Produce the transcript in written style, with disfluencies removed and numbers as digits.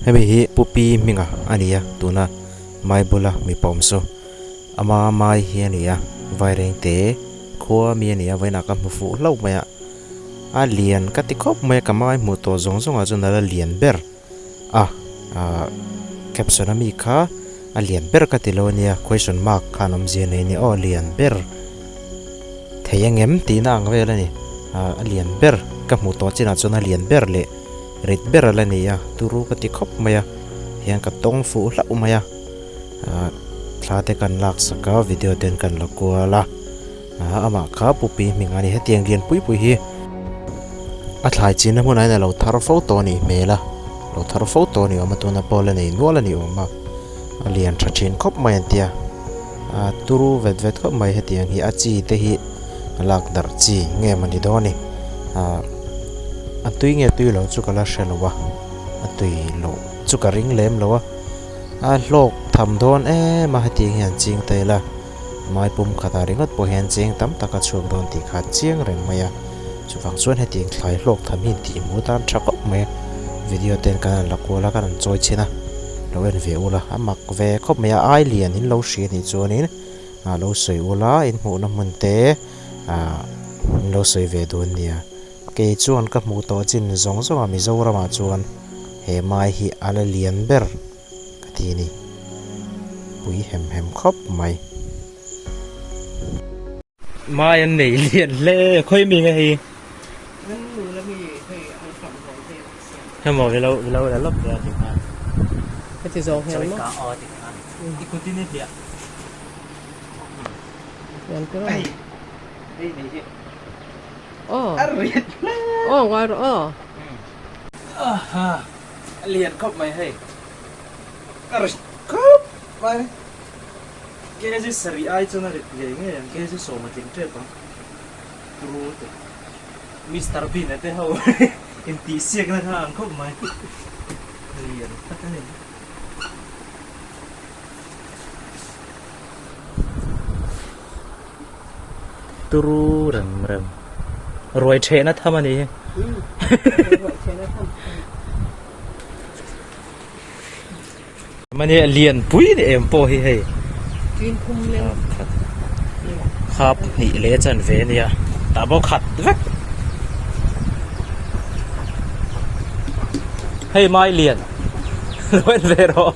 Hemi hi Pu Pi hminga a ni a, tuna mai bula mipa awm saw ama mai hi a ni a, Vairengte khua mi a ni a, vawiinah ka hmu fuh hlauh mai a, a lian ka ti khawp mai a, ka mai hmuh tawh zawng zawngah chuan a la lian ber a, ah caption a mi kha a lian ber ka ti lo a nia, question mark khan awmzia nei a ni aw lian ber thei ang em tihna ang vel a ni, ah a lian ber ka hmuh tawh chinah chuan a lian ber leh rit ber a la ni a, turu ka ti khawp mai a, hian ka tawng fuh hlauh mai a, ah thla te kan lak sak a video ten kan la kual a, ah amah kha Pu Pi hming a ni hetiang lian pui pui hi a thlai chinna hmunah hian a lo thar fo tawh a nih hmel a, lo thar fo tawh a ni awm a tuna pawh la nei nual a ni awm a, a lian tha thin khawp mai an tia ah turu vet vet khawp mai hetiang hi a chi te hi a lak darh chi nge maw ni dawn a ni ah a tui nge tui lo chu ka la hre lo a a tui loh chu ka ring lem lo a a hlawk tham dawn em a hetiang hian ching ta ila mai pum khatah ringawt pawh hian cheng tam tak a chhuak dawn tih kha a chiang reng mai a chuvang chuan hetiang thlai hlawk tham hi intih hmuh tan tha khawp mai a video ten kan han la kual a kan han chawi chhin a lo en ve ula a mak ve khawp mai a ai lian in lo hria anih chuanin ah lo sawi ula in hmuhna hmun te ah in lo sawi ve dawn nia kei chuan ka hmuh tawh chin zawng zawng a Mizoramah chuan he mai hi a la lian ber ka ti a ni pui hem hem khawp mai. Mai an nei lian hle khawi mi nge hei hemaw i lo i lo la lawk ve a tikhan heti zawng hian maw ka aw tikhan i kutin i hliah lian te rawh hei hei nei hi aw a riat hle aw ngai rawh aw aha a lian khawp mai hei a rit khawp mai Kg sarih ai chuan a rit ngei ngei ang, kg sawma tling tep ang. Turu te. Mister Bean a te ho intihsiakna kha ang khawp mai. Lian tak a ni. Turu rem rem. Ruai thehna tham a ni hi. Ruai thehna tham. Mani lian pui ni em pawh hi hei. Tin phum leng. Khap hnih leh chan ve ania. Tah pawh khat vek. Hei mai lian. Lo en ve rawh.